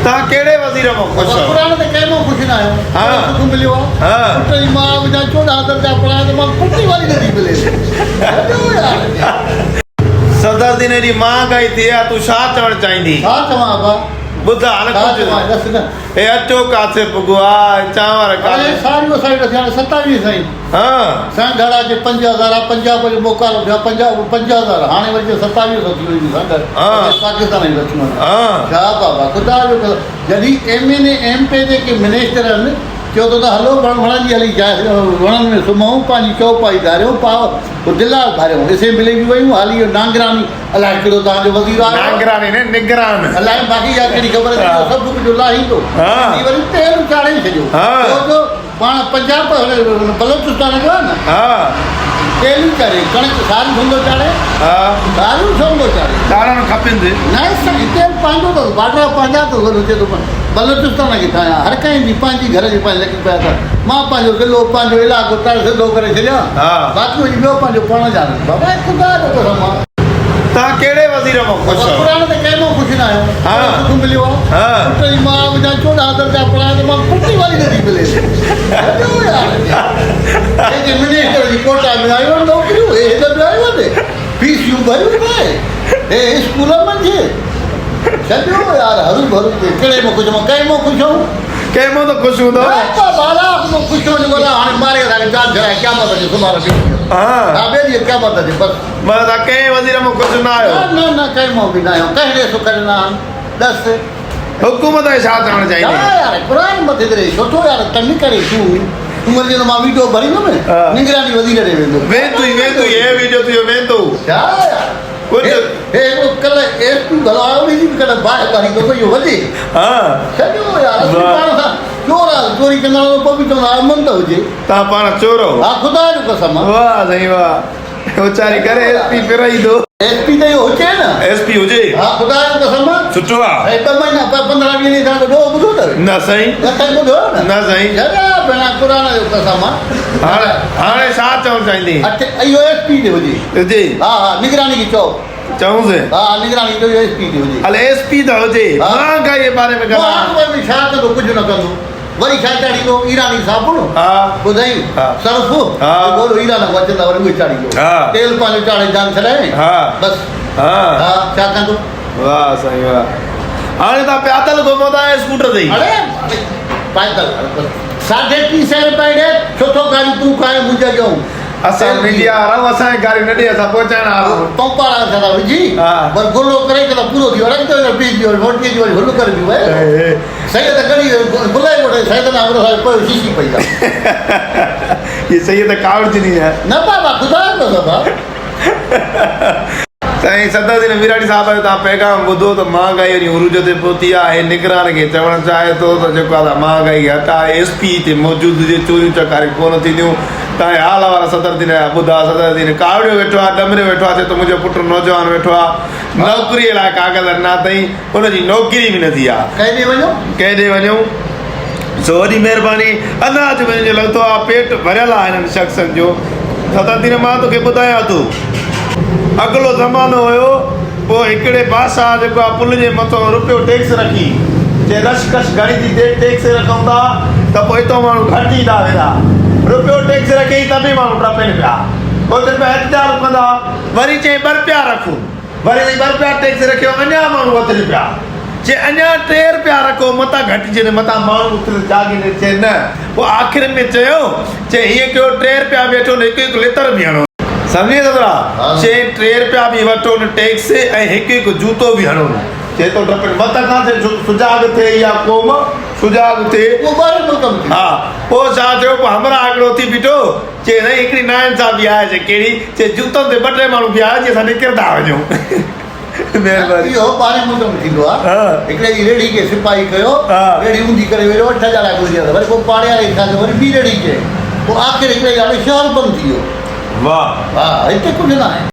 توهان ڪهڙي وزير مان خوش آهيو؟ قرآن تي ڪنهن مان خوش نه آهيون. ها. سک مليو آهي. ها. پٽ جي ماء وچان 14 درجا پڙهايا ته مان پٽي واري نه ٿي ملي. ڇڏيو يار. صدر دين ايڏي مهانگائي ٿي آهي تون ڇا چوڻ چاهيندين؟ ڇا چوان ابا؟ ٻڌاء نه ڇا ڪجهه. چوان ڏس نه. هي اٽو ڪاٿي پڳو آ چانور اڙي ڪاٿي. ساريون اسان جي رسياڻي 27 سائين. ها. سانگهڙ جي 5000 آ پنجاب جو موڪالو ٿيو آ پنجاب 5000 هاڻي وري چيو 27 سو ٿي وئي سانگهڙ. ها. پاڪستان جي رسيون آهن. ها. ڇا بابا خدا جو قسم جڏهن ايم اين اي ايم پي جيڪي منسٽر آهن چيو ته هلو وڻ وڻن جي هلي جاء وڻن ۾ سمهون پنهنجي چوپائي ڌاريون پاء دلال ڌاريون اسيمبلي به ويون حالي اهو نانگراني الائي ڪهڙو توهان جو وزير آيو آهي. نانگراني نه نگران. الائي باقي اها ڪهڙي خبر اٿئي جو سڀ ڪجهه لاهيندو. ها. هي وري تيل چاڙهي ڇڏيو. ها. ڇو جو پاڻ پنجاب بلوچستان جو آهي نه. ها. تيل ئي چاڙهي ڪڻڪ ساريون سونگو چاڙهي. ها. ساريون سونگو چاڙهي. چاڙهڻ کپين. نه سائين تيل پنهنجو اٿس بارڊر پنهنجا اٿس وري چئي ٿو بلوچستان کي ٺاهيان هر ڪنهن جي پنهنجي گهر جي پنهنجي لڳي پيا ته مان پنهنجو ضلعو پنهنجو علائقو تر سڌو ڪري ڇڏيان باقي وري ٻيو پنهنجو پاڻ ڄاڻن بابا خدا جو قسم آ. توهان ڪهڙي وزير مان خوش آهيو؟ قرآن تي ڪنهن مان خوش نه آهيون. ها. سک مليو آ. ها. پٽ جي ماء وچان 14 درجا پڙهايا ته مان پٽي واري نه ٿي ملي. ڇڏيو يار. جيڪي منسٽر جي ڪوٽا ۾ آيون آهن نوڪريون اهي هن به آيون آهن. فيسيون ڀريون ناهي. هي اسڪول منجهه. ڇڏيو يار هرو ڀرو ڪهڙي مان خوش مان ڪنهن مان خوش آهيون. ڪنهن مان ته خوش هوندو. ته بالا مان خوش هجي ولا هاڻي ماري اسان کي جان ڇڏائي قيامت اچي سڀاڻي ٻئي ڏينهن. ها. ها ٻئي ڏينهن قيامت اچي بس. معنيٰ توهان ڪنهن وزير مان خوش نه آهيو. نه نه نه ڪنهن مان به نه آهيان ڪنهن ڏي سک ڏنا آهن ڏس. حڪومت کي ڇا چوڻ چاهيندين. ڇا يار قرآن مٿي ڪري ڇو ٿو يار تنگ ڪرين تون تون وري چوندو مان ويڊيو ڀريندم نگراني وزير ڏي ويندو. ويندو ئي ويندو ئي هي ويڊيو تنهنجو ويندو. ڇا يار. ڪجهه. هي هڪڙو ڪلهه ايس پي ڀلو آيو انهي جي به ڪڏهن باهه ٻاريندو ته اهو وڄي. ها. ڇڏيو يار اسين پاڻ سان چور آ چوري ڪندڙ ته پوء به چوندا امن ته هجي. توهان پاڻ چور هو. ها خدا جو قسم آ. واه سائين واه ويچاري ڪري ايس پي ڦرائيندو. ايس پي ته اهو هجي نه. ايس پي هجي. ها خدا جو قسم آ. سٺو آ. سائين ٻه مهينا 15 ويهه ڏينهن ٿيا ته ڏوهه ٻڌو اٿو. نه سائين. نه سائين ٻڌو نه. نه سائين. ڇڏيا ڀيڻا قرآن جو قسم آ. هاڻي هاڻي ڇا چوڻ چاهيندين. اٺ اهو ايس پي تي هجي. هجي. ها ها نگراني کي چئو. چئونس. ها ها نگراني کي چئو اهو ايس پي تي هجي. هل ايس پي ته هجي. ها. مهانگائي جي باري ۾ ڳالهاء. مهانگائي ۾ ڇا ڪندو ڪجهه نه ڪندو. وري ڇا چاڙهيندو ايراني صابڻ. ها. ٻڌئي. ها. سرف. ها. ڳولو ايران کان اچندا وري اهي چاڙهيندو. ها. تيل پنهنجو چاڙهي جان ڇڏائي. ها. بس. ها. ها ڇا ڪندو. واه سائين واه. هاڻي توهان پيادل گهمو ٿا يا اسڪوٽر تي؟ اڙي پيادل ساڍي ٽي سئي روپئي ڏي ڇو ٿو گاريون تون کائين منهنجي اڳيون. اسان ميڊيا وارا آهيون اسان کي گاريون نه ڏي اسان پهچائڻ وارا آهيون. پمپ وارا اسان سان وجهي ور گلو ڪري ڪلا پورو ٿي ويو اڙي ته پيس ويو روٽي جي وري هل ڪري پيو وئي سيد ڪڙي گلائي وٺي سيد نا امرو صاحب پيو شيشي پئي آ. هي سيد ڪاوڙجندي آهي. نه بابا خدا جو قسم آ. سائين صدر دين ميراڻي صاحب جو توهان پيغام ٻڌو ته مهانگائي وڃي عروج تي پهتي آهي نگران کي چوڻ چاهي ٿو ته جيڪو آهي مهانگائي کي هٽائي ايس پي هتي موجود هجي چوريون چڪاريون ڪونه ٿينديون توهان حال وارا صدر دين جا ٻڌا صدر دين ڪاوڙيو ويٺو آهي ڏمريو ويٺو آهي چئي ٿو منهنجو پٽ نوجوان ويٺو آهي نوڪري لاء ڪاغذ ڏنا اٿئي ان جي نوڪري به نه ٿي آهي ڪنهن ڏي وڃو ڪنهن ڏي وڃون سو وڏي مهرباني اناج وڃڻ جو لڳندو آهي پيٽ ڀريل آهي هنن شخصن جو صدر دين مان توکي ٻڌايان ٿو اڳلو زمانو هيو، پوء هڪڙي بادشاهه جيڪو آ پل جي مٿو رپيو ٽيڪس رکي، چي رش ڪش گهڻي ٿي ٿئي، ٽيڪس رکون ٿا ته پوء هتو ماڻهو گهٽ ايندا ويندا. رپيو ٽيڪس رکيائين ته به ماڻهو ٽپين پيا. پوء چون پيا احتجاج ڪندا. وري چيائين ٻه رپيا رکون. وري سائين ٻه رپيا ٽيڪس رکيو اڃا ماڻهو وڌن پيا. چي اڃا ٽي رپيا رکو متان گهٽجن متان ماڻهو اٿن جاڳين. چي نه. پوء آخر ۾ چيو، چي هيئن ڪيو ٽي رپيا به وٺو نه هڪ هڪ لتر به هڻو. سمجهين ٿو ٿورا؟ چي ٽي رپيا به وٺو نه ٽيڪس ۽ هڪ هڪ جوتو به هڻو نه. چي تو ڊپن مت کان ٿي سجاڳ ٿئي اها قوم سجاڳ ٿئي. اهو ٻاهرين ملڪ ۾ ٿيندو. ها پوء ڇا ٿيو پوء همراهه هڪڙو اٿي بيٺو چي سائين هڪڙي ناانصافي آهي چي ڪهڙي چي جوتن تي ٻه ٽي ماڻهو بيهاريو جي اسان نڪرندا وڃون. مهرباني. اهو ٻاهرين ملڪ ۾ ٿيندو آهي. هڪڙي جي ريڙهي کي سپاهي ڪيو، ريڙهي اونڌي ڪري ويو، 8000 لاء گهرجي آيو، وري پوء پاڙي واري کي ڇا ٿيو، وري ٻي ريڙهي ڪيائين، پوء آخر هڪڙي ڏهاڙي شهر بند ٿي ويو. واهه. ها هتي ڪجهه ناهي.